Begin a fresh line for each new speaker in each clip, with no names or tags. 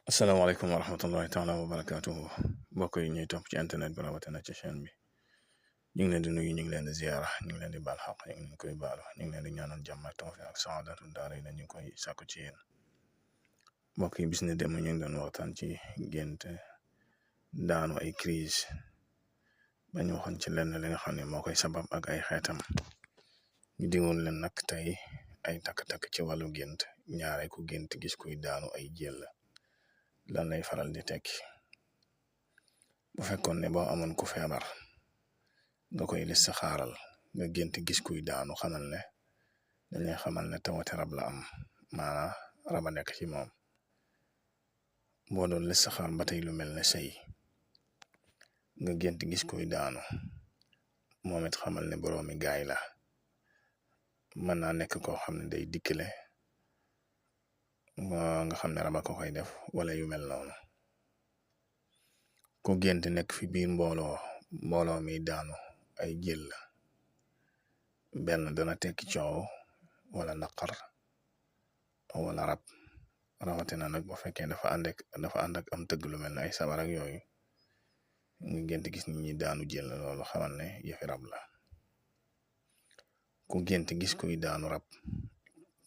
asalaamaaleykum wa rahmatullahi taala wa barakaatuhu mbokk yi ñuy topp ci internet bi rawatina ci chaîne bi ñu ngi leen di nuyu ñu ngi leen di ziara ñu ngi leen di baal xaq ñu ngi leen koy baalu ñu ngi leen di ñaanal jàmm ak tawfiq ak saadatu daara yi ñu ngi koy sàkku ci yéen mbokk yi bis ne dem ñu ngi doon waxtaan ci gént daanu ay crise ba ñu waxoon ci lenn li nga xam ne moo koy sabab ak ay xeetam ñu digoon leen nag tey ay takk-takk ci wàllu gént ñaare ku gént gis kuy daanu ay jël lan lay faral di tekki bu fekkoon ne boo amoon ku feebar nga koy listixaaral nga gént gis kuy daanu xamal ne dañ lay xamal ne tawati rab la am maanaa raba nekk ci moom boo doon listixaar ba tey lu mel ne sëy nga gént gis kuy daanu moom it xamal ne boroomi gaay la mën naa nekk koo xam ne day dikkale nga xam ne raba ko koy def wala yu mel noonu ku gént nekk fi biir mbooloo mi daanu ay jël benn dana tekki coow wala naqar wala rab rawatina nag bu fekkee dafa ànd ak am tëgg lu mel ne ay sabar ak yooyu nga gént gis nit ñi daanu jël loolu xamal ne yëfi rab la ku gént gis kuy daanu rab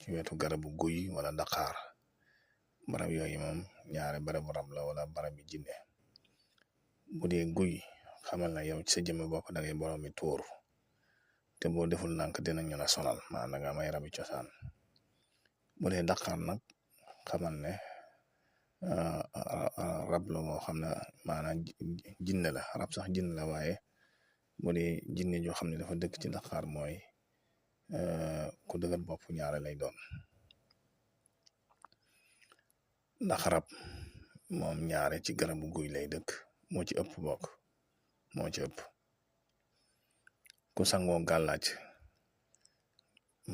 ci wetu garabu guy wala daqaar barab yooyu moom ñaare barabu rab la wala barab bi jinne bu dee guy xamal na yow ci sa jëmm bopp da ngay boroomi tuur te boo deful nànk dinañu la sonal maanaam nga may rabi cosaan bu dee daqaar nag xamal ne rab la moo xam ne maanaam jinne la rab sax jinne la waaye bu dee jinne joo xam ne dafa dëkk ci daqaar mooy ku dëgër bopp ñaare lay doon ndax rab moom ñaare ci garabu guy lay dëkk moo ci ëpp bokk moo ci ëpp ku sangoo gàllaaj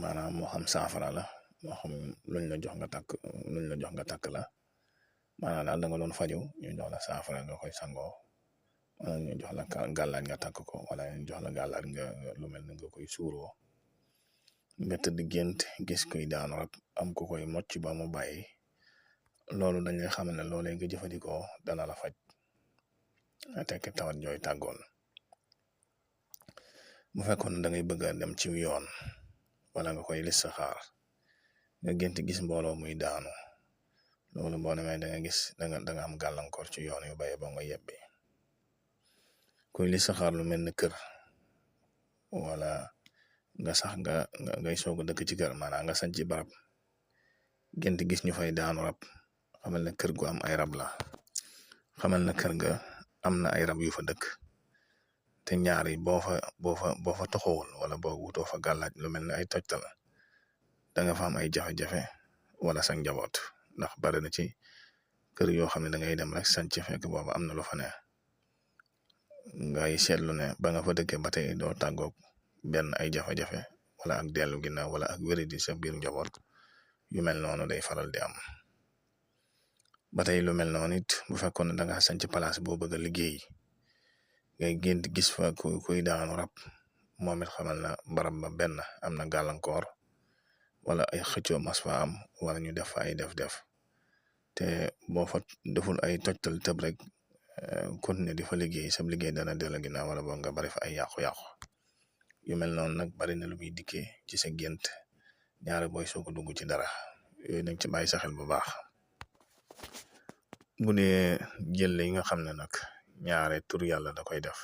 maanaam moo xam saafara la moo xam luñ la jox nga takk la maanaam daal da nga doon faju ñu jox la saafara nga koy sangoo wala ñu jox la gàllaaj nga takk ko wala ñu jox la gàllaaj nga lu mel ne nga koy suuroo nga tëdd gént gis kuy daanu rab am ku koy mocc ba mu bàyyi loolu dañ lay xamal ne loolee nga jëfandikoo dana la faj tekk tawat jooy tàggoon bu fekkoon da ngay bëgg a dem ci yoon wala nga koy listixaar nga gént gis mbooloo muy daanu loolu boo demee da nga gis da nga am gàllankoor ci yoon yu baye ba nga yebbi kuy listixaar lu mel ne kër wala nga sax ngay soog a dëkk ci kër maanaam nga sañ ci barab gént gis ñu fay daanu rab xamal ne kër gu am ay rab la xamal na kër ga am na ay rab yu fa dëkk te ñaari boo fa toxowul wala boo wutoo fa gàllaaj lu mel ne ay tojtal da nga fa am ay jafe-jafe wala sa njaboot ndax bari na ci kër yoo xam ne da ngay dem rek sanc fekk booba am na lu fa ne ngay seetlu ne ba nga fa dëkkee ba tey doo tàggoog benn ay jafe-jafe wala ak dellu ginnaaw wala ak wéradi sa biir njaboot yu mel noonu day faral di am ba tey lu mel noonu it bu fekkoon ne da nga sanc place boo bëgg a liggéey ngay gént gis fa kuy daanu rab moom it xamal na barab ba benn am na gàllankoor wala ay xëccoo mas fa am wala ñu def fa ay def te boo fa deful ay tojtal tëb rek continuer di fa liggéey sam liggéey dana dellu ginnaaw wala boo nga bari fa ay yàqu-yàqu yu mel noonu nag bari na lu muy dikkee ci sa gént ñaare booy soo ko dugg ci dara yooyu nañ ci bàyyi sa xel bu baax bu dee jël yi nga xam ne nag ñaare tur yàlla da koy def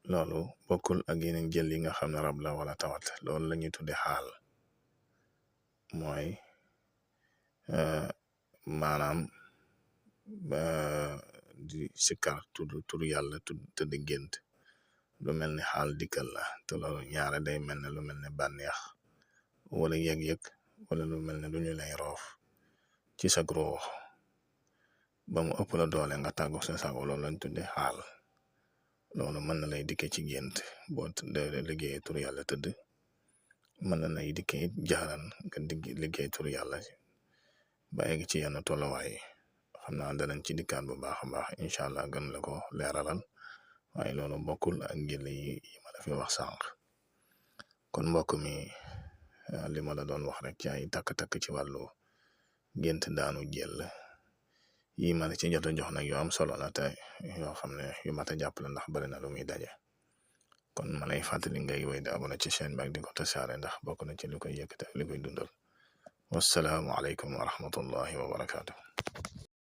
loolu bokkul ak yeneen jël yi nga xam ne rab la wala tawat loolu la ñuy tudde xaal mooy maanaam di sikkar tur yàlla tëdd gént lu mel ne xaal dikkal la te loolu ñaare day mel ne lu mel ne bànneex wala yëg-yëg wala lu mel ne lu ñu lay roof ci sa ruux ba mu ëpp la doole nga tàggu sa sago loolu lañ tudde xaal loolu mën na lay dikke ci gént boo liggéey tur yàlla tëdd mën na lay dikke it jaaran nga liggéey tur yàlla ba egg ci yenn tolluwaay xam naa danañ ci dikkaat bu baax a baax incha allah gën la ko leeralal waaye loolu bokkul ak njël yi ma la fi wax sànq kon mbokk mi li ma la doon wax rek ci ay takk-takk ci wàllu gént daanu jël yi ma la ci jot a jox nag yu am solo la te yoo xam ne yu mat a jàpp la ndax bari na lu muy daje kon ma lay fàttali ngay wéy di abonné ci chaîne bi ak di ko tasaare ndax bokk na ci li koy yëkkate li koy dundal wassalaamu aleykum wa rahmatullahi wa barakaatu.